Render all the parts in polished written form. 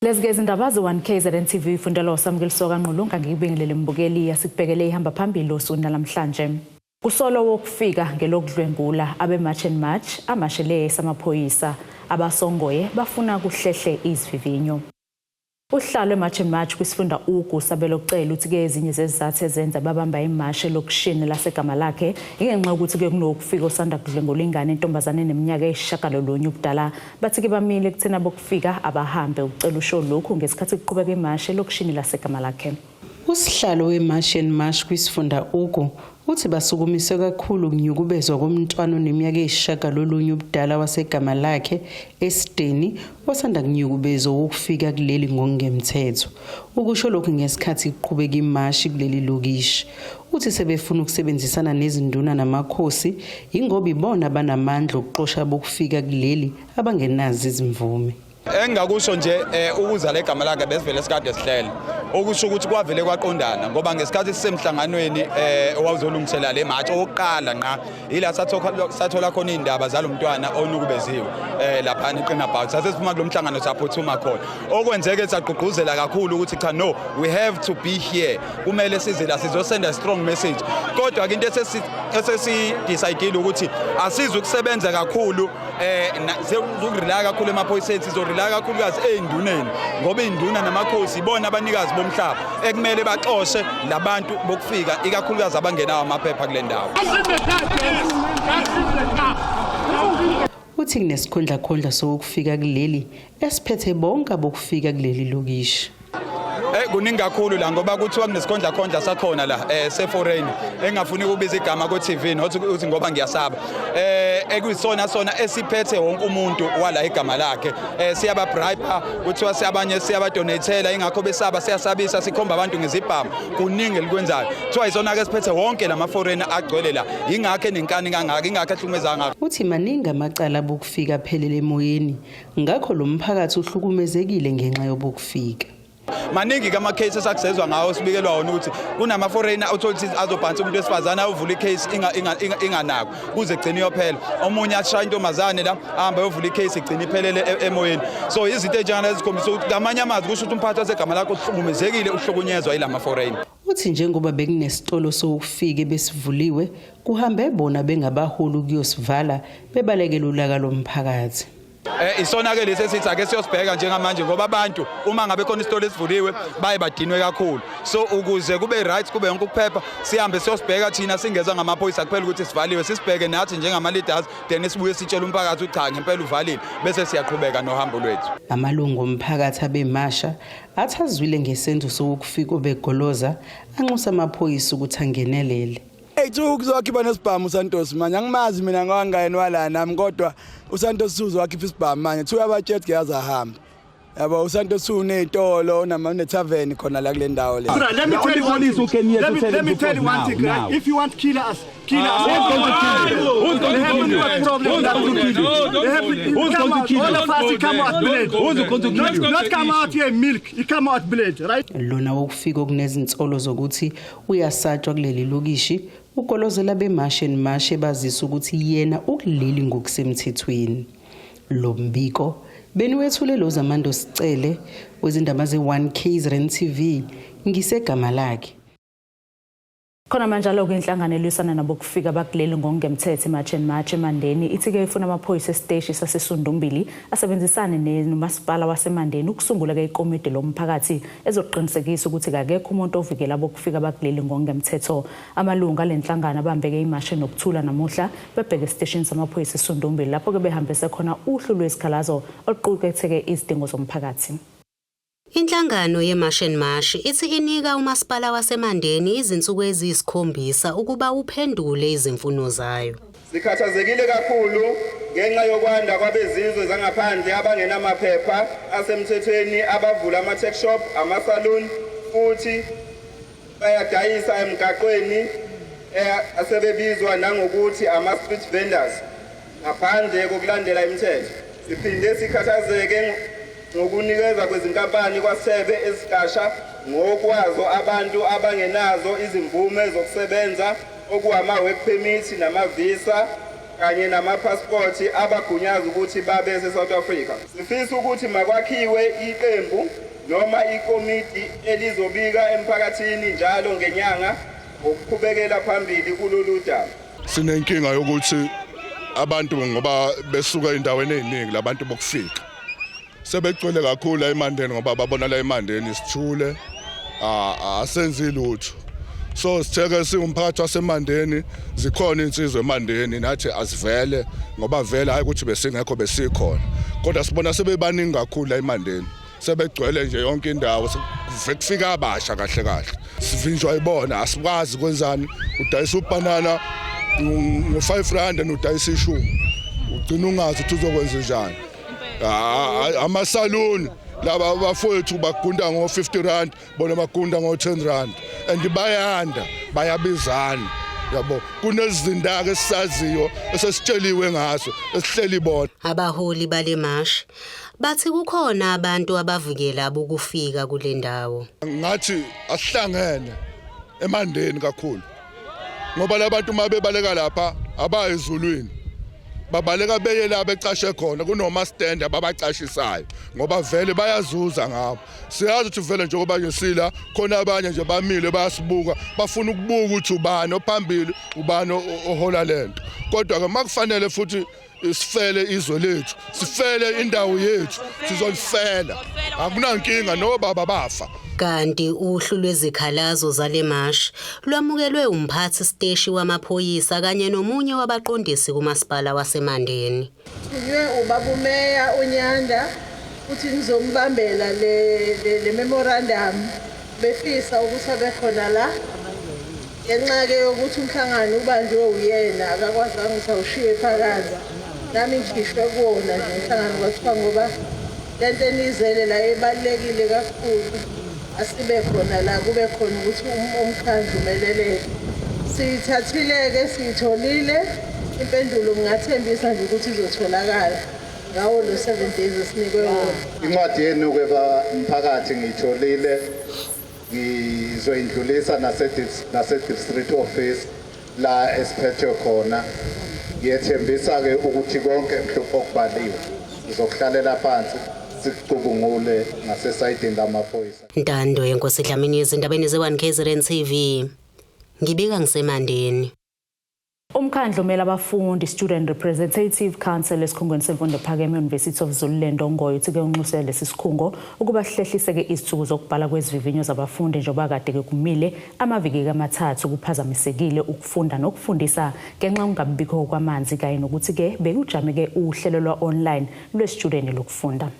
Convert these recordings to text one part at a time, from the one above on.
Lezi ke izindaba ze-1 KZN TV ifundelwa uSamukeliso kaNgqulunga. Ngikubingelele mbukeli, asikubhekele ihamba phambili osukwini namhlanje. Kusolwa wokufika ngelokudlwengula abe-March and March amashele samaphoyisa abasongoye bafuna kuhlehle izivivinyo. Uhlalo eMarch and March kwisifunda Ugu Sabelo Cele uthi-ke ezinye zezizathu ezenza babamba imashe elokishini lasegama lakhe ingenxa yokuthi-ke kunokufika osanda kudlwengula ingane intombazane eneminyaka eyisishagalolunye ubudala. Bathi-ke bamile ekutheni abokufika abahambe. Ucela usho lokhu ngesikhathi kuqhubeka imashe elokishini lasegama lakhe. Usihlalo weMarch and March kwisifunda Ugu uthi basukumise kakhulu ukunyukubezwa komntwana oneminyaka eyisishagalolunye ubudala wasegama lakhe esideni osanda kunyukubezwa wokufika kuleli ngokungemthetho. Ukusho lokhu ngesikhathi kuqhubeka imashi kuleli lokishi. Uthi sebefuna ukusebenzisana nezinduna namakhosi yingoba ibona banamandla okuxosha abokufika kuleli abangenazo izimvume. Engingakusho nje ukuza legama lakhe besivele sikade sihlele, okusho ukuthi kwavele kwaqondana ngoba ngesikhathi sisemhlanganweni owawuzolungisela le match owokuqala nqa ila sathola khona iy'ndaba zalo mntwana onukubeziwe laphana eQinabout. Sase siphuma kulo mhlangano saphuthuma khona, okwenzeke sagqugquzela kakhulu ukuthi cha, no, we have to be here, kumele size la sizosenda strong message. Kodwa-ke into esesi-decide ukuthi asize ukusebenza kakhulu ukurelaya kakhulu emaphoyiseni, sizorelaya kakhulukazi ey'nduneni ngoba iy'nduna namakhosi ibona abanikazi bomhlaba ekumele baxoshe labantu bokufika, ikakhulukazi abangenawo amaphepha kule ndawo. Uthi kunesikhondlakhondla sokufika kuleli esiphethe bonke abokufika kuleli lokishi. Kuningi kakhulu la ngoba kuthiwa kunesikhondlakhondla sakhona la se-foreign engafuni ukubiza igama ku-TV, not ukuthi ngoba ngiyasaba, ekuyisona sona esiphethe wonke umuntu wala igama lakhe. Siyaba bribe, kuthiwa siyabanye siyabadonatela, ingakho besaba. Siyasabisa, sikhomba abantu ngezibhamu, kuningi elikwenzayo. Kuthiwa isona ke siphethe wonke lama foreigner agcwele la, ingakho enenkani kangaka, ingakho ehlukumeza kangaka. Uthi maningi amacala abokufika aphelele emoyeni, ngakho lo mphakathi uhlukumezekile ngenxa yobokufika. Maningi kama-case esakusezwa ngawo, sibikelwa wona ukuthi kunama-foreigner uthola ukuthi azobhansa umuntu wesifazane, ayovula i-case inganakwa kuze kugcine iyophela. Omunye ashaya intombazane la, ahambe ayovula i-case, igcine iphelele emoyeni. So izinto ey'njengalezi zikhombisa ukuthi ngamanye amazwi kusho ukuthi umphathi wasegama lakho uhlukumezekile, uhlukunyezwa yila ma-foreigner. Uthi njengoba bekunesitolo sokufike besivuliwe, kuhambe bona bengabaholi ukuyosivala bebalekela ulaka lomphakathi. Isona ke lesi esithi ake siyosibheka njengamanje ngoba abantu uma ngabe khona isitolo esivuliwe baye badinwe kakhulu. So ukuze kube right, kube yonke ukuphepha, sihambe siyosibheka thina singezwa ngamaphoyisa kuphela ukuthi sivaliwe, sisibheke nathi njengama leaders, then sibuye sitshele umphakathi ukuthi cha, ngempela uvalile, bese siyaqhubeka nohambo lwethu. Amalungu omphakathi abemasha athi azwile ngesenzo sokufika obegoloza, anxusa amaphoyisa ukuthi angenelele. Hey, thu kuzokhipha nesibhamu uSantos manje. Angimazi mina ngangayeni wala nami, kodwa uSantos uzowakhipha isibhamu manje. Thu uyabatshela ukuthi yazi ahamba. Yabo, uSantos unezitolo, unama-tavern khona la kule ndawo le. Let me tell you one thing. Let me tell you one thing, right? If you want kill us, kill us. Who's going to kill you? Who's going They to have kill you? no problem. Who's going to kill you? They have, Who's come going to out, kill all you? of us, come out blade. Who's going to kill you? Not come out here milk. You come out blade, right? Lona wokufika okunezinsolo zokuthi uyasatshwa kuleli lokishi ugolozela beMarch and March ebazisa ukuthi yena ukuleli ngokusemthethweni. Lo mbiko beniwethule lo Zamando Sicele wezindaba ze-1 KZN TV ngisegama lakhe. Khona manjalo-ke, inhlangano elwisana nabokufika bakuleli ngokungemthetho iMarch and March eMandeni ithi-ke ifuna amaphoyisa esiteshi saseSundumbili asebenzisane nomasipala waseMandeni ukusungula-ke ikomidi lomphakathi ezoqinisekisa ukuthi kakekho umuntu ovikela abokufika bakuleli ngokungemthetho. Amalungu ale nhlangano abambeke imashe nokuthula namuhla bebheke esiteshini samaphoyisa eSundumbili, lapho-ke behambise khona uhlu lwezikhalazo oluqukethe-ke izidingo zomphakathi. Inhlangano ye-March and March ithi inika umasipala waseMandeni izinsuku eziyisikhombisa ukuba uphendule izimfuno zayo. Sikhathazekile kakhulu ngenxa yokwanda kwabezizwe zangaphandle abangenamaphepha asemthethweni abavula ama-tuck shop, ama-saloon futhi bayadayisa emgaqweni, asebebizwa nangokuthi ama-street vendors, ngaphandle kokulandela imithetho. Siphinde sikhathazeke ngokunikeza kwezinkampani kwasebe eziqasha ngokwazo abantu abangenazo izimvume zokusebenza, okuwama-work permit nama-visa. kanye namapasipoti abagunyaza ukuthi babe se-South Africa. Sifisa ukuthi makwakhiwe iqembu noma ikomiti elizobika emphakathini njalo ngenyanga ngokuqhubekela phambili kulolu daba. Sinenkinga yokuthi abantu ngoba besuka endaweni eziningi labantu bokufika sebegcwele kakhulu eMandeni ngoba babona la eMandeni sithule, asenzi lutho. So sitheke singumphakathi waseMandeni, zikhona insizwe eMandeni, nathi asivele ngoba vele hayi ukuthi besingekho, besikhona, kodwa sibona sebebaningi kakhulu la eMandeni, sebegcwele nje yonke indawo, kufika abasha. Kahle kahle sivinjwa ibona, asikwazi kwenzani. Udayisa ubhanana ngo-5 rand, udayisa 10, ugcina ungazi ukuthi uzokwenza njani. Amasaluni laba bafowethu bagunda ngo-50 rand, bona bagunda ngo-10 rand, and bayanda, bayabizana, yabo. Kunezindawo esisaziyo esesitsheliwe ngaso esihleli bona. Abaholi bale mashi bathi kukhona abantu abavikela abokufika kule ndawo. Ngathi asihlangene eMandeni kakhulu ngoba labantu uma bebaleka lapha abayi ezulwini, babaleka beye la becashe khona kunoma stand ababacashisayo ngoba vele bayazuza ngabo. Siyazi ukuthi vele njengoba nje sila khona, abanye nje bamile bayasibuka, bafuna ukubuka ukuthi ubani ophambili, ubani ohola lento. Kodwa ke makufanele futhi sifele izwe lethu, sifele indawo yethu, sizolifela, akunankinga nobaba bafa. Kanti uhlu lwezikhalazo zale mashi lwamukelwe umphathi siteshi wamaphoyisa kanye nomunye wabaqondisi kumasipala waseMandeni. Thunywe ubaba umeya uNyanda uthi nizombambela le memorandum, befisa ukuthi abe khona la. Ngenxa-ke yokuthi umhlangano ubanjwe uyena, akakwazanga ukuthi awushiye phakathi. Nami ngikhishwe kuwona nje umhlangano, kwathiwa ngoba lento enizele la ibalulekile kakhulu, asibe khona la, kube khona ukuthi umkhandlu umeleleke. Siyithathile-ke, siyitholile impendulo, ngingathembisa nje ukuthi izotholakala ngawo lo 7 days esinikwe wona. Incwadi yenu-ke mphakathi ngiyitholile, ngizoyindlulisa nase-district office la esiphethe khona. Ngiyethembisa-ke ukuthi konke mhlawumbe okubhaliwe sizokuhlalela phansi sikucubungule ngasesayidini lamaphoyisa. Ntando yenkosi Dlamini ezindabeni ze-1 KZN TV. Ngibika ngiseMandeni. Umkhandlu omele abafundi, Student Representative Council, esikhungweni semfundo ephakeme University of Zululand Ongoye, uthi-ke unxuse lesi sikhungo ukuba sihlehliseke izinsuku zokubhala kwezivivinyo zabafundi njengoba kade-ke kumile amaviki amathathu kuphazamisekile ukufunda nokufundisa ngenxa yokungabibikho kwamanzi kanye nokuthi-ke bekujameke uhlelo lwa-online lwesitshudeni lokufunda.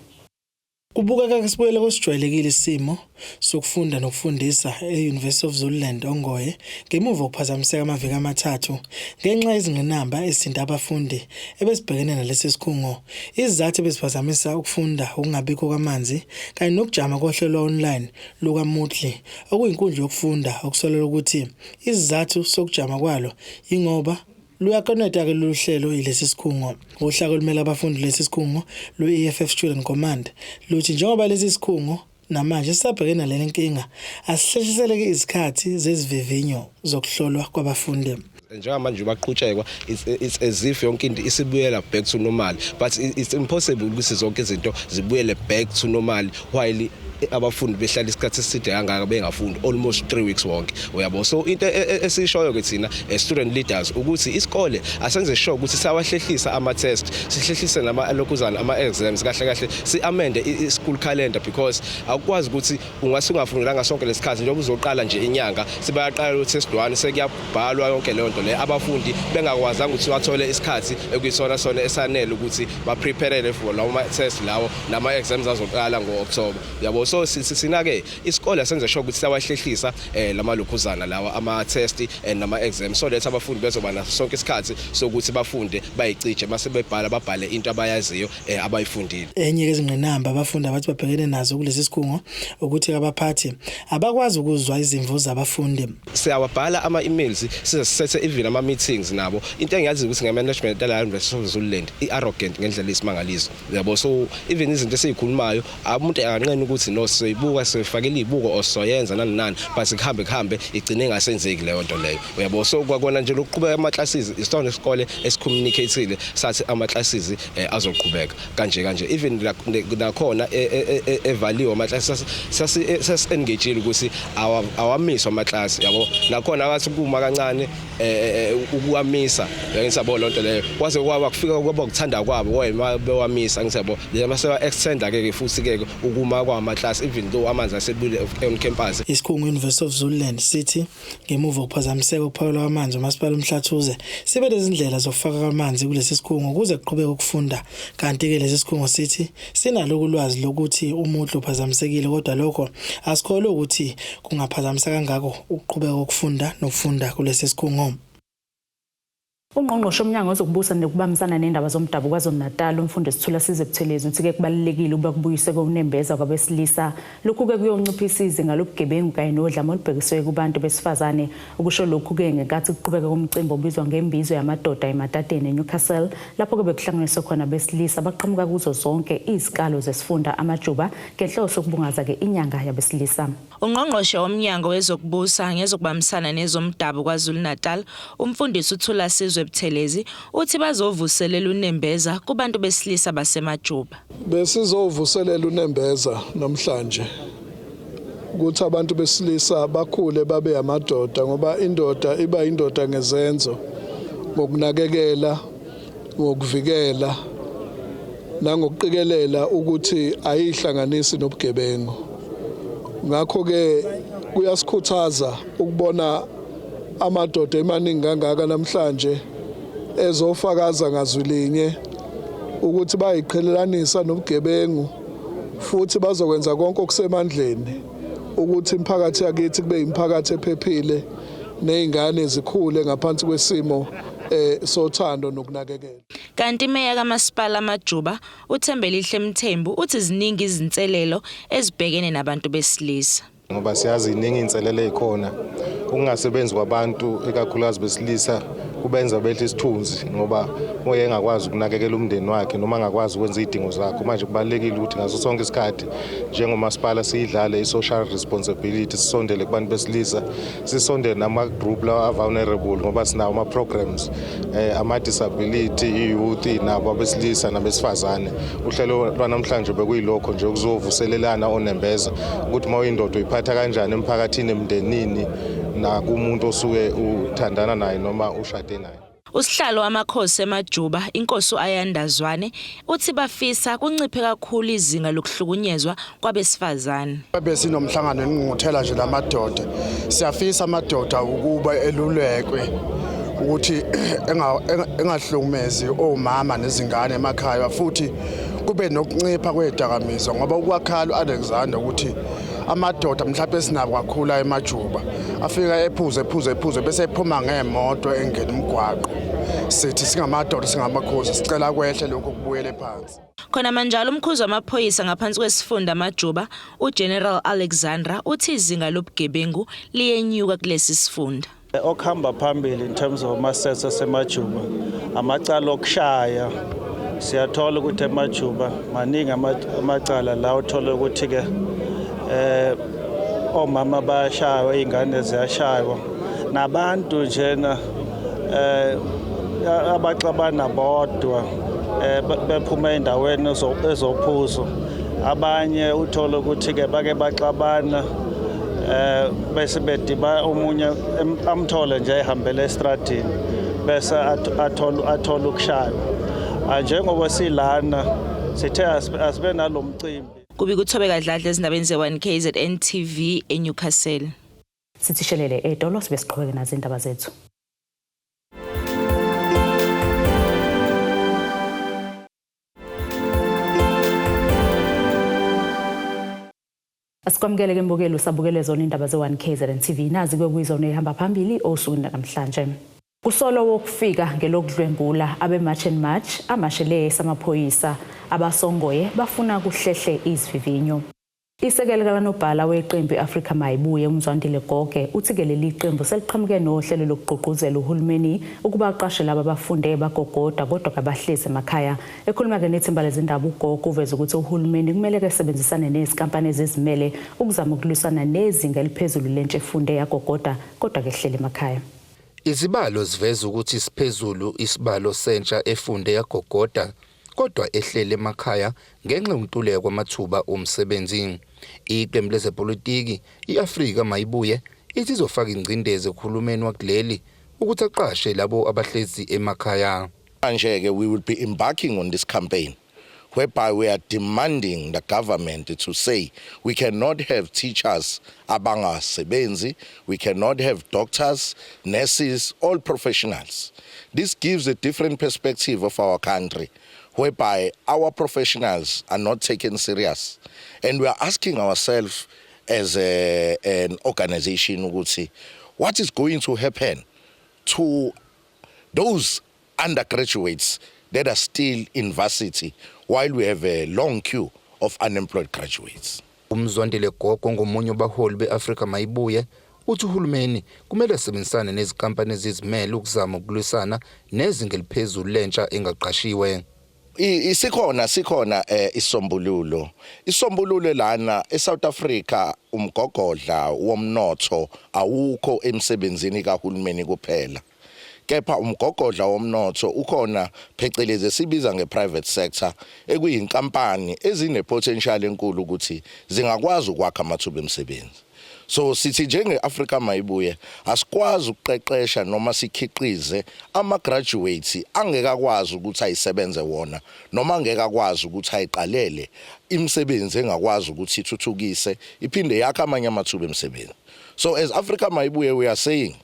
Kubukeka sibuyele kwesijwayelekile isimo sokufunda nokufundisa e-University of Zululand Ongoye ngemuva kokuphazamiseka amaviki amathathu ngenxa yezingqinamba ezithinta abafundi ebesibhekene nalesi sikhungo. Izizathu ebeziphazamisa ukufunda ukungabikho kwamanzi kanye nokujama kohlelo lwa-online lukaMoodle, okuyinkundla yokufunda okusolelwa ukuthi isizathu sokujama kwalo yingoba luyakonetha-ke lolu hlelo yilesi sikhungo. Uhlaka olumele abafundi lesi sikhungo lwe-EFF Student Command luthi njengoba lesi sikhungo namanje sisabhekene naleli nkinga, asihlehliseleke izikhathi zezivivinyo zokuhlolwa kwabafundi. Njengamanje baqhutshekwa, it's as if yonke into isibuyela back to normal, but it's impossible ukuthi zonke izinto zibuyele back to normal while abafundi behlala isikhathi eside kangaka bengafundi, almost 3 weeks wonke, uyabo. So into esishoyo ke thina as student leaders ukuthi isikole asenze sure ukuthi sawahlehlisa ama test, sihlehlise nama lokuzana ama exams, kahle kahle si amende i school calendar, because akukwazi ukuthi ungase ungafundelanga sonke lesikhathi njengoba uzoqala nje inyanga, sibayaqala lo test 1, sekuyabhalwa yonke leyo nto le, abafundi bengakwazanga ukuthi bathole isikhathi ekuyisona sona esanele ukuthi bapreparele for lawo ma test lawo nama exams azoqala ngo-October, yabo. So sinake isikole senze sure ukuthi siyawahlehlisa lamalokhuzana lawa ama test and nama exams, so that abafundi bezoba naso sonke isikhathi sokuthi bafunde bayicije, mase bebhala babhale into abayaziyo abayifundile. Enye yezingqinamba abafundi abathi babhekene nazo kulesi sikhungo ukuthi abaphathi abakwazi ukuzwa izimvo zabafundi. Siyawabhala. Sibhala ama-emails, size sisethe even ama-meetings nabo. Into engiyaziyo ukuthi nge-management yala University of Zululand i-arrogant ngendlela eyisimangaliso, yabo. So even izinto esiyikhulumayo, umuntu akanqeni ukuthi no, sizoyibuka, sizoyifakela izibuko or sizoyenza nani nani, but kuhambe kuhambe igcine ingasenzeki leyo nto leyo, uyabo. So kwakona nje lokuqhubeka ama-classes, isona isikole esicommunicate-ile sathi ama-classes azoqhubeka kanje kanje, even nakhona evaliwe ama-classes, sasi-engage-ile ukuthi awamiswe ama-class, yabo. Nakhona akathi kuma kancane ukuwamisa, ngisabo lonto leyo, kwaze kwaba kufika kwaba ukuthanda kwabo bewamisa, ngisabo mase extenda ke futhi ke ukuma kwama-class, even though amanzi asebuyile on campus. Isikhungo University of Zululand sithi ngemuva kokuphazamiseka ukuphakelwa kwamanzi umasipala uMhlathuze, sibe nezindlela zokufaka amanzi kulesi sikhungo ukuze kuqhubeke ukufunda. Kanti-ke lesi sikhungo sithi sinalo ulwazi lokuthi umuhlu uphazamisekile, kodwa lokho asikholwa ukuthi kungaphazamisa kangako ukuqhubeka kokufunda nokufunda kulesi sikhungo. Ungqongqoshe womnyango wezokubusa nokubambisana nendaba zomdabu KwaZulu-Natal, umfundisi Thulasizwe Buthelezi, uthi-ke kubalulekile ukuba kubuyiswe unembeza kwabesilisa. Lokhu-ke kuyonciphisa izinga lobugebengu kanye nodlame olubhekiswe kubantu besifazane. Ukusho lokhu-ke ngenkathi kuqhubeka komcimbi obizwa ngembizo yamadoda eMadadeni eNewcastle, lapho-ke bekuhlanganiswe khona abesilisa abaqhamuka kuzo zonke izikalo zesifunda Amajuba ngenhloso yokubungaza-ke inyanga yabesilisa. Ungqongqoshe womnyango wezokubusa ngezokubambisana nezomdabu KwaZulu-Natal, umfundisi uThulasizwe Buthelezi, uthi bazovuselela unembeza kubantu besilisa baseMajuba. Besizovuselela unembeza namhlanje ukuthi abantu besilisa bakhule babe amadoda, ngoba indoda iba indoda ngezenzo, ngokunakekela, ngokuvikela nangokuqikelela ukuthi ayihlanganisi nobugebengu. Ngakho-ke kuyasikhuthaza ukubona amadoda emaningi kangaka namhlanje ezofakaza ngazwilinye ukuthi bayiqhelelanisa nobugebengu, futhi bazokwenza konke okusemandleni ukuthi imiphakathi yakithi kube imiphakathi ephephile nezingane zikhule ngaphansi kwesimo sothando nokunakekela. Kanti imeya kamasipala Amajuba, uThembelihle Mthembu, uthi ziningi izinselelo ezibhekene nabantu besilisa. Ngoba siyazi iningi inselelo ezikhona, ukungasebenzi kwabantu ikakhulukazi besilisa kubenza behle isithunzi, ngoba uye engakwazi ukunakekela umndeni wakhe noma angakwazi ukwenza izidingo zakhe. Manje kubalulekile ukuthi ngaso sonke isikhathi njengomasipala siyidlale i-social responsibility, sisondele kubantu besilisa, sisondele nama-group lawa a-vulnerable, ngoba sinawo ama-programs ama-disability, i-youth, nabo abesilisa nabesifazane. Uhlelo lwanamhlanje bekuyilokho nje, ukuzovuselelana onembeza ukuthi uma uyindoda uyiphatha kanjani emphakathini, emndenini, nakumuntu osuke uthandana naye noma ushade naye. Usihlalo wamakhosi eMajuba, inkosi uAyanda Zwane, uthi bafisa kunciphe kakhulu izinga lokuhlukunyezwa kwabesifazane. Besinomhlangano engqungquthela nje lamadoda. Siyafisa amadoda ukuba elulekwe ukuthi engahlukumezi omama nezingane emakhaya, futhi kube nokuncipha kwedakamizwa, ngoba ukwakhala uAlexander ukuthi amadoda mhlawumbe esinabo kakhulu eMajuba afika ephuze ephuze ephuze bese ephuma ngemoto engena umgwaqo. Sithi singamadoda, singamakhosi, sicela kwehle lokho, kubuyele phansi. Khona manjalo, umkhuzi wamaphoyisa ngaphansi kwesifunda Amajuba, uGeneral Alexandra, uthi izinga lobugebengu liyenyuka kulesi sifunda. Okuhamba phambili in terms of ama-sets aseMajuba, amacala okushaya. Siyathola ukuthi eMajuba maningi amacala la uthola ukuthi-ke omama bayashaywa, iy'ngane ziyashaywa, nabantu njena abaxabana bodwa bephuma endaweni ezophuzo. Abanye uthola ukuthi-ke bake baxabana bese bediba omunye, amthole nje ehambele estradini, bese athola ukushaywa. Njengoba silana sithe asibe nalomcimbi. Kubi kuThobeka Dladla ezindabeni ze-1 KZN TV eNewcastle. Sithi shelele etolo, sibe siqhubeke nazo indaba zethu. Asikwamukele ke mbukeli, usabukele zona indaba ze-1 KZN TV. Nazi ke kuyizona ehamba phambili osukwini namhlanje. Kusolo wokufika ngelokudlwengula abe-March and March amashele samaphoyisa, abasongoye bafuna kuhlehle izivivinyo. Isekela likanobhala weqembu i-Afrika Mayibuye uMzwandile Goge uthi-ke leli qembu seliqhamuke nohlelo lokugqugquzela uhulumeni ukuba aqashe laba abafunde bagogoda kodwa kabahlezi emakhaya. Ekhuluma-ke nethimba lezindaba uGogo uveze ukuthi uhulumeni kumele-ke esebenzisane nezinkampani ezizimele ukuzama ukulwisana nezinga eliphezulu lentsha efunde yagogoda kodwa-ke ehleli emakhaya. Izibalo ziveza ukuthi siphezulu isibalo sentsha efunde yagogoda kodwa ehleli emakhaya ngenxa yokuntuleka kwamathuba omsebenzi. Iqembu lezepolitiki i-Afrika Mayibuye ithi izofaka ingcindezi kuhulumeni wakuleli ukuthi aqashe labo abahlezi emakhaya. Manje-ke we will be embarking on this campaign whereby we are demanding the government to say we cannot have teachers abangasebenzi, we cannot have doctors, nurses, all professionals. This gives a different perspective of our country whereby our professionals are not taken serious. And we are asking ourselves as an organization ukuthi what is going to happen to those undergraduates that are still in varsity while we have a long queue of unemployed graduates. UMzwandile Gogo ngomunye wabaholi be-Afrika Mayibuye uthi uhulumeni kumele asebenzisane nezinkampani ezizimele ukuzama ukulwisana nezinga eliphezulu lentsha engaqashiwe. Isikhona isombululo. Isombululo lana eSouth Africa, umgogodla womnotho awukho emsebenzini kahulumeni kuphela. Kepha umgogodla womnotho ukhona phecelezi esibiza ngeprivate sector, ekuyinkampani ezine potential enkulu ukuthi zingakwazi ukwakha amathuba emisebenzi. So sithi njenge-Afrika Mayibuye asikwazi ukuqeqesha noma sikhiqize ama-graduates angeke akwazi ukuthi ayisebenze wona noma angeke akwazi ukuthi ayiqalele imisebenzi engakwazi ukuthi ithuthukise iphinde yakhe amanye amathuba emisebenzi. So as Africa Mayibuye we are saying,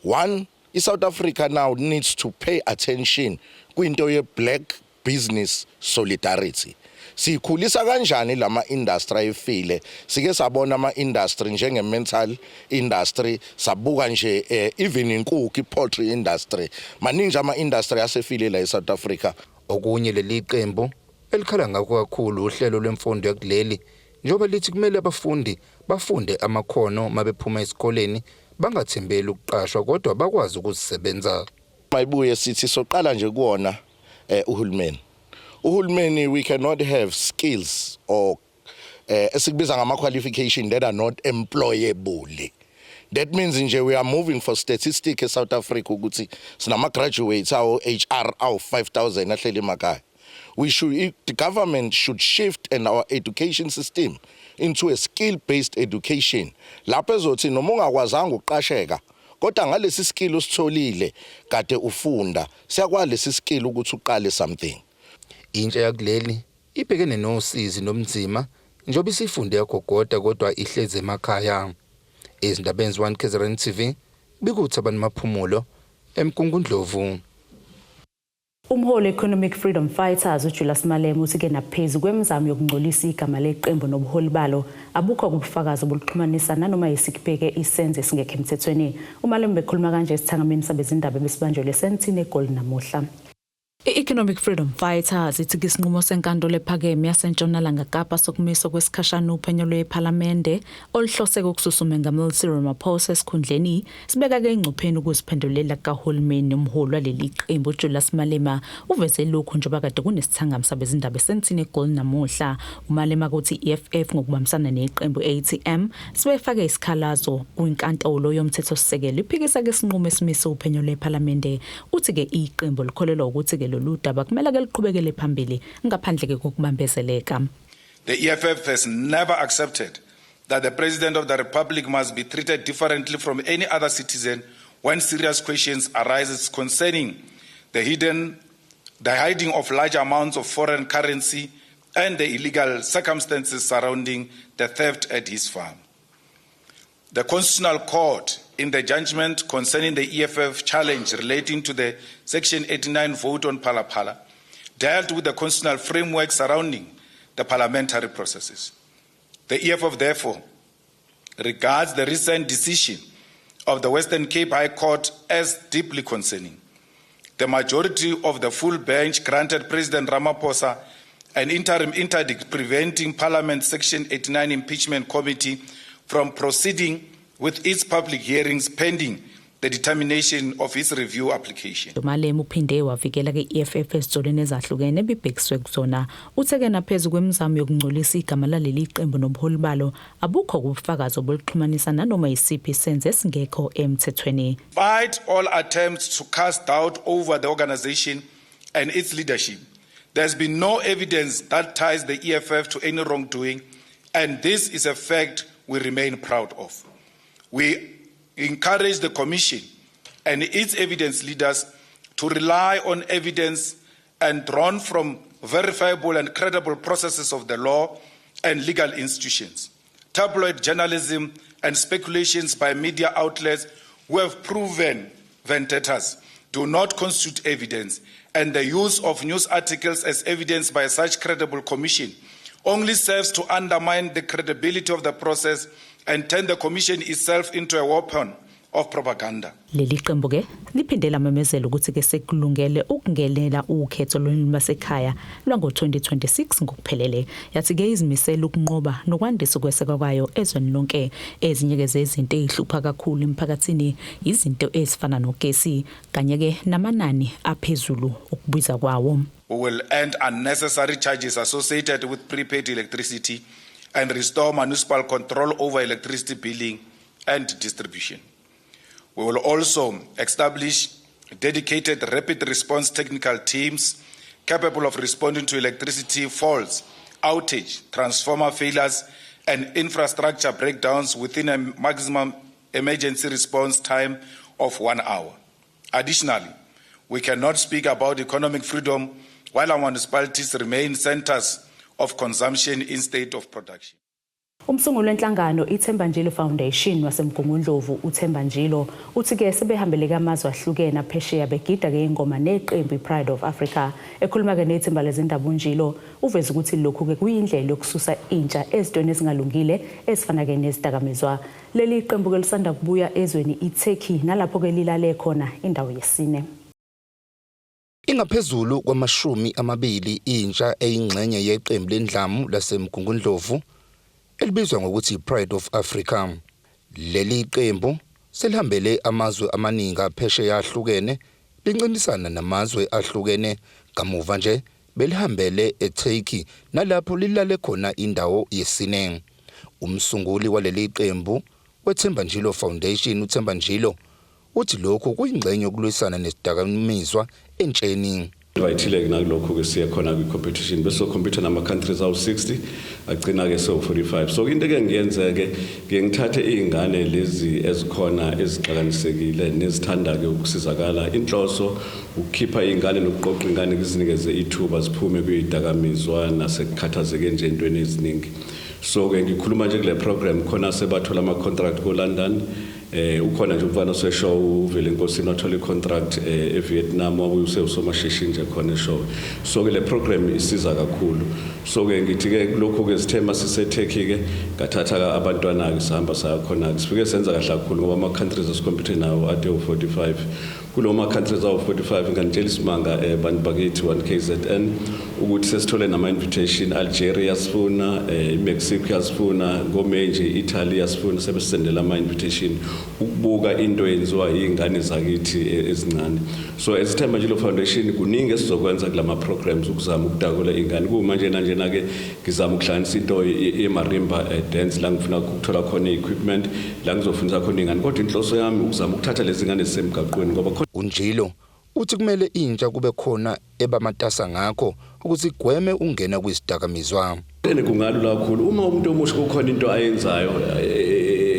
one, i-South Africa now needs to pay attention kwinto ye-black business solidarity. Sikhulisa kanjani lama industry ayefile? Sike sabona ama industry njenge metal industry, sabuka nje even inkukhu, i-poultry industry. Maningi ama industry asefile la eSouth Africa. Okunye leli qembu elikhala ngakho kakhulu uhlelo lwemfundo yakuleli, njengoba lithi kumele abafundi bafunde amakhono mabephuma esikoleni, bangathembeli ukuqashwa kodwa bakwazi ukuzisebenza. Mayibuye sithi soqala nje kuwona uhulumeni. Uhulumeni, we cannot have skills or esikubiza ngama qualification that are not employable. That means nje we are moving for statistic eSouth Africa ukuthi sinama graduates awo HR awu 5000 ahleli emakhaya. We should the government should shift in our education system into a skill based education, lapho ezothi noma ungakwazanga ukuqasheka kodwa ngalesi skill ositholile kade ufunda, siyakwazi lesi skill ukuthi uqale something. Intsha yakuleli ibhekene nosizi nomzima njengoba isifunde yagogoda kodwa ihlezi emakhaya. Ezindabeni 1 KZN TV, bikuthi Maphumulo eMgungundlovu. Umholi Economic Freedom Fighters uJulius Malema uthi-ke naphezu kwemizamo yokungcolisa igama leqembu nobuholi balo, abukho ubufakazi obuluxhumanisa nanoma yisiphi-ke isenzo esingekho emthethweni. UMalema bekhuluma kanje esithangameni sabezindaba besibanjelwe eSandton eGoli namuhla. I-Economic Freedom Fighters ithi isinqumo senkantolo ephakeme yaseNtshonalanga Kapa sokumiswa kwesikhashana uphenyo lwePhalamende oluhlose ukususa uMengameli Cyril Ramaphosa esikhundleni sibeka-ke engcupheni ukuziphendulela kukahulumeni. Umholi waleli qembu uJulius Malema uveze lokhu njengoba kade kunesithangami sabezindaba eSandton eGoli namuhla. UMalema kuthi i-EFF ngokubambisana neqembu ATM sibefake isikhalazo kwinkantolo yomthethosisekelo iphikisa-ke isinqumo esimise uphenyo lwePhalamende. Uthi-ke iqembu likholelwa ukuthi-ke lolu daba kumele-ke liqhubekele phambili ngaphandle-ke kokubambezeleka. The EFF has never accepted that the President of the Republic must be treated differently from any other citizen when serious questions arise concerning the hiding of large amounts of foreign currency and the illegal circumstances surrounding the theft at his farm. The Constitutional Court, in the judgment concerning the EFF challenge relating to the Section 89 vote on Phala Phala, dealt with the constitutional framework surrounding the parliamentary processes. The EFF therefore regards the recent decision of the Western Cape High Court as deeply concerning. The majority of the full bench granted President Ramaphosa An interim interdict preventing Parliament Section 89 Impeachment Committee from proceeding with its public hearings pending the determination of its review application. Malema uphinde wavikela ke EFF ezitholweni ezahlukene ebibhekiswe kuzona. Uthe-ke naphezu kwemizamo yokungcolisa igama laleli qembu nobuholi balo, abukho ubufakazi obuluxhumanisa nanoma yisiphi isenzo esingekho emthethweni. Despite all attempts to cast doubt over the organization and its leadership, there's been no evidence that ties the EFF to any wrongdoing, and this is a fact we remain proud of. We encourage the Commission and its evidence leaders to rely on evidence and drawn from verifiable and credible processes of the law and legal institutions. Tabloid journalism and speculations by media outlets who have proven vendettas do not constitute evidence, and the use of news articles as evidence by such credible commission only serves to undermine the credibility of the process and turn the commission itself into a weapon of propaganda. Leli qembu ke liphinde lamemezela ukuthi ke sekulungele ukungenela ukhetho lwasekhaya lwango-2026 ngokuphelele. Yathi ke izimisela ukunqoba nokwandisa ukwesekwa kwayo ezweni lonke. Ezinye ke zezinto ezihlupha kakhulu emphakathini izinto ezifana nogesi kanye ke namanani aphezulu ukubiza kwawo. We will end unnecessary charges associated with prepaid electricity and restore municipal control over electricity billing and distribution. We will also establish dedicated rapid response technical teams capable of responding to electricity faults, outage, transformer failures, and infrastructure breakdowns within a maximum emergency response time of 1 hour. Additionally, we cannot speak about economic freedom while our municipalities remain centers of consumption instead of production. Umsunguli wenhlangano iThemba Njilo Foundation waseMgungundlovu, uThemba Njilo, uthi-ke sebehambele amazwe ahlukene aphesheya begida-ke ingoma neqembu i-Pride of Africa. Ekhuluma-ke nethimba lezindaba, uNjilo uveze ukuthi lokhu-ke kuyindlela yokususa intsha ezintweni ezingalungile ezifana-ke nezidakamizwa. Leli qembu-ke lisanda kubuya ezweni iTurkey nalapho-ke lilale khona indawo yesine. Ingaphezulu kwama-20 intsha eyingxenye yeqembu lendlamu laseMgungundlovu elibizwa ngokuthi Pride of Africa. Leli qembu selihambele amazwe amaningi aphesheya ahlukene lincintisana namazwe ahlukene. Kamuva nje belihambele eTurkey nalapho lilale khona indawo yesine. Umsunguli waleli qembu weThemba Njilo Foundation, uThemba Njilo, uthi lokhu kuyingxenye yokulwisana nesidakamizwa entsheni. Invite-ile nakulokhu ke siye khona kwi-competition, bese compete nama-countries awu-60, agcina-ke sewu-45. So into ke ngiyenzeke, ngiye ngithathe iy'ngane lezi ezikhona ezixakanisekile nezithanda-ke ukusizakala. Inhloso ukukhipha iy'ngane nokuqoqa iy'ngane, kuzinikeze ithuba ziphume kuy'dakamizwa nasekukhathazeke nje entweni eziningi. So-ke ngikhuluma nje kule program khona sebathola ama-contract ko-London. Ukhona nje umfana oseshow uvele enkosini, wathola i-contract eVietnam, wabuye usewusomashishini nje khona eshow. So ke le program isiza kakhulu. So ke ngithi ke kulokhu ke sithema siseTurkey ke ngathatha abantwana ke sihamba saya khona ke, sifike senza kahle kakhulu ngoba ama countries esicompete nawo ade u45. Kulo ma countries awu45, nganitshela isimanga, bantu bakithi 1 KZN, ukuthi sesithole nama invitation. Algeria sifuna, iMexico yasifuna, ngome nje Italy yasifuna, sebesendela ama invitation ukubuka into eyenziwa izingane zakithi ezincane. So esithemba nje lo foundation kuningi esizokwenza kulama programs ukuzama ukutakula ingane. Kumanje njena ke ngizama ukuhlanganisa into ye-marimba dance la ngifuna ukuthola khona i-equipment la ngizofundisa khona ingane, kodwa inhloso yami ukuzama ukuthatha lezi ngane ezisemgaqweni ngoba UNjilo uthi kumele intsha kube khona ebamatasa ngakho ukuthi igweme ungena kwizidakamizwa. Ene kungalula kakhulu uma umuntu omusha kukhona into ayenzayo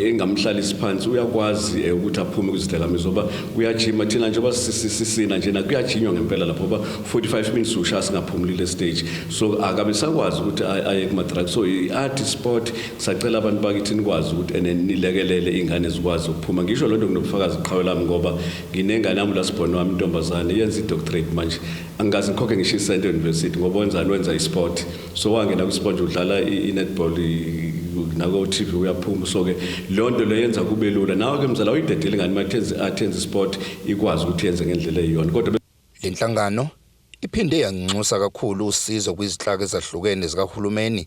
engamhlalisi phansi, uyakwazi ukuthi aphume kwizidakamizwa ngoba kuyajima. Thina njengoba sisina njena kuyajinywa ngempela lapho ngoba 45 minutes ushaya singaphumulile stage, so akabe sakwazi ukuthi aye kuma-drugs. So i-art, sport, sacela abantu bakithi nikwazi ukuthi ene nilekelele iy'ngane zikwazi ukuphuma. Ngisho loo nto nginobufakazi qhawe lami ngoba nginengane yami lasibhoni wami, intombazane yenza i-doctorate manje, angikaze ngikhokhe ngisho isente university ngoba wenzani? Wenza i-sport. So wangena kwi-sport, udlala i-netball nako-TV uyaphuma. So-ke leyo nto leyo yenza kube lula nawe-ke mzala uyidedele ingane uma athenze i-sport ikwazi ukuthi yenze ngendlela eyiyona kodwa Le nhlangano Iphinde yanxusa kakhulu usizo kwizinhlaka ezahlukene zikahulumeni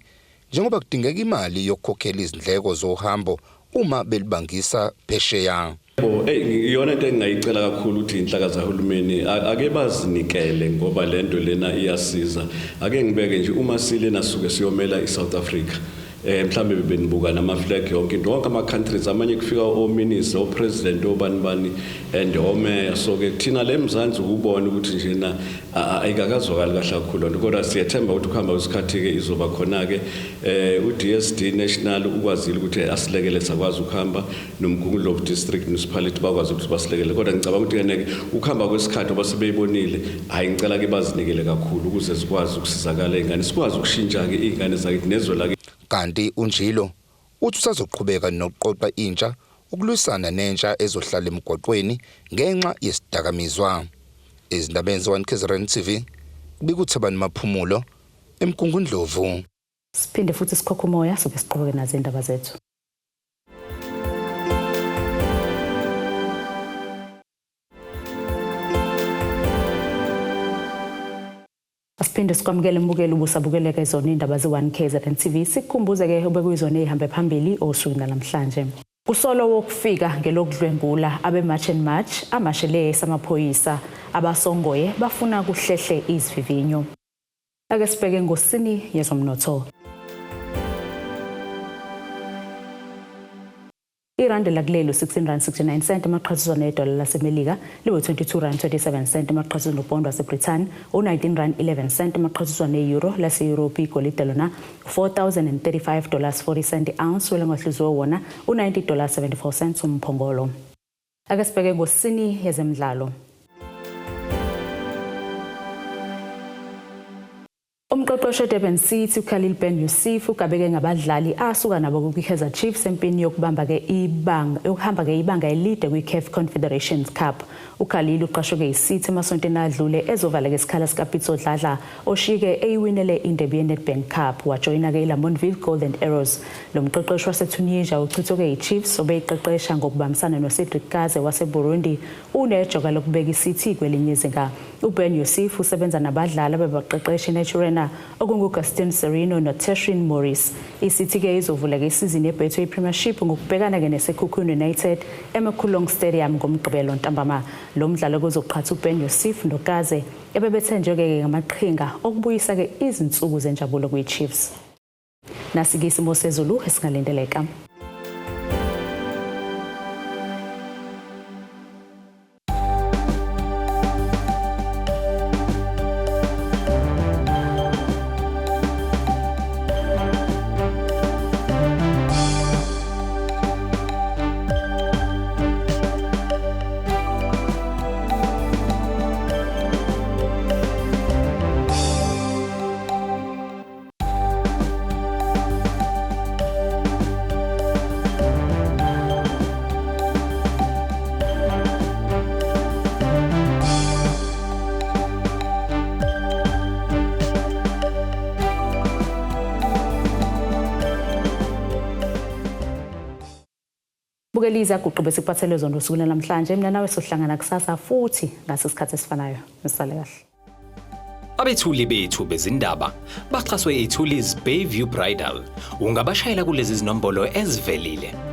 njengoba kudingeka imali yokukhokhela izindleko zohambo uma belibangisa phesheya. Yebo, eyi iyona into engingayicela kakhulu ukuthi inhlaka zahulumeni ake bazinikele ngoba lento lena iyasiza. Ake ngibeke nje uma silena suke siyomela iSouth Africa. Mhlambe bebenibuka nama flag yonke into, wonke ama countries, amanye kufika o minister, o president, obani bani and omeya. So ke thina le Mzansi ukubona ukuthi njena ayikakazwakali kahle kakhulu lento, kodwa siyethemba ukuthi ukuhamba kwesikhathi ke izoba khona ke. U-DSD National ukwazile ukuthi asilekele sakwazi ukuhamba, noMgungundlovu District Municipality bakwazi ukuthi basilekele, kodwa ngicabanga ukuthi ke ukuhamba kwesikhathi ngoba sebeyibonile, hayi, ngicela ke bazinikele kakhulu ukuze sikwazi ukusizakala iy'ngane, sikwazi ukushintsha-ke iy'ngane zakithi nezwe lakithi. Kanti uNjilo uthi usazoqhubeka nokuqoqa intsha ukulwisana nentsha ezohlala emgwaqweni ngenxa yesidakamizwa. Ezindabeni ze-1 KZN TV, kubika uThabani Maphumulo eMgungundlovu. Siphinde futhi sikhokha umoya, soke siqhubeke nazo indaba zethu. Asiphinde sikwamukele mbukeli ubusabukeleka izona indaba ze-1 KZN TV. Sikukhumbuze-ke obekuyizona ey'hambe phambili osukwini namhlanje. Kusolo wokufika ngelokudlwengula abe-March and March amashele samaphoyisa abasongoye bafuna kuhlehle izivivinyo. Ake sibheke ngosini yezomnotho. Irandi lakulelo 16 rand 69 cent emaqhathiswa nedola laseMelika, liwe 22 rand 27 cent emaqhathiswa nopondo waseBrithani, u-19 rand 11 cent emaqhathiswa ne-euro lase-Europe. Igolide lona $4035 40 cent ounce, welangahluziwe wona u-90 dollars 74 cents umphongolo. Ake sibheke ngosini yezemidlalo. Umqeqeshi weDurban City uKhalil Ben Youssef ugabeke ngabadlali asuka nabo kwi-Kaizer Chiefs empini yokubamba ke ibanga yokuhamba ke ibanga elide kwi-CAF Confederations Cup. uKhalil uqashwe ke yiCity emasontweni adlule ezovala ke isikhala sikaPitso Dladla oshike eyiwinele indebe ye-Nedbank Cup, wajoyina ke iLamontville Golden Arrows. Lo mqeqeshi waseTunisia uchithwe ke yiChiefs obeyiqeqesha ngokubambisana noCedric Kaze waseBurundi, unejoka lokubeka iCity kwelinye izinga. UBen Youssef usebenza nabadlali abebaqeqesha eNaturena okungu-Gaston Sirino noTeshreen Morris. iCity-ke izovula-ke isizini yeBetway Premiership ngokubhekana-ke neSekhukhune United eMakhulong Stadium ngoMgqibelo ntambama. Lo mdlalo kuzoqhatha uBen Youssef noKaze ebebethenjwe-ke ngamaqhinga okubuyisa-ke izinsuku zenjabulo kwi-Chiefs. Nasi-ke isimo sezulu esingalindeleka. Bukeliza guqube sikuphathele zona usuku namhlanje. Mina nawe sohlangana kusasa futhi ngase sikhathi esifanayo. Nisale kahle. Abethuli bethu bezindaba baxhaswe iThulis Bayview Bridal. Ungabashayela kulezi zinombolo ezivelile.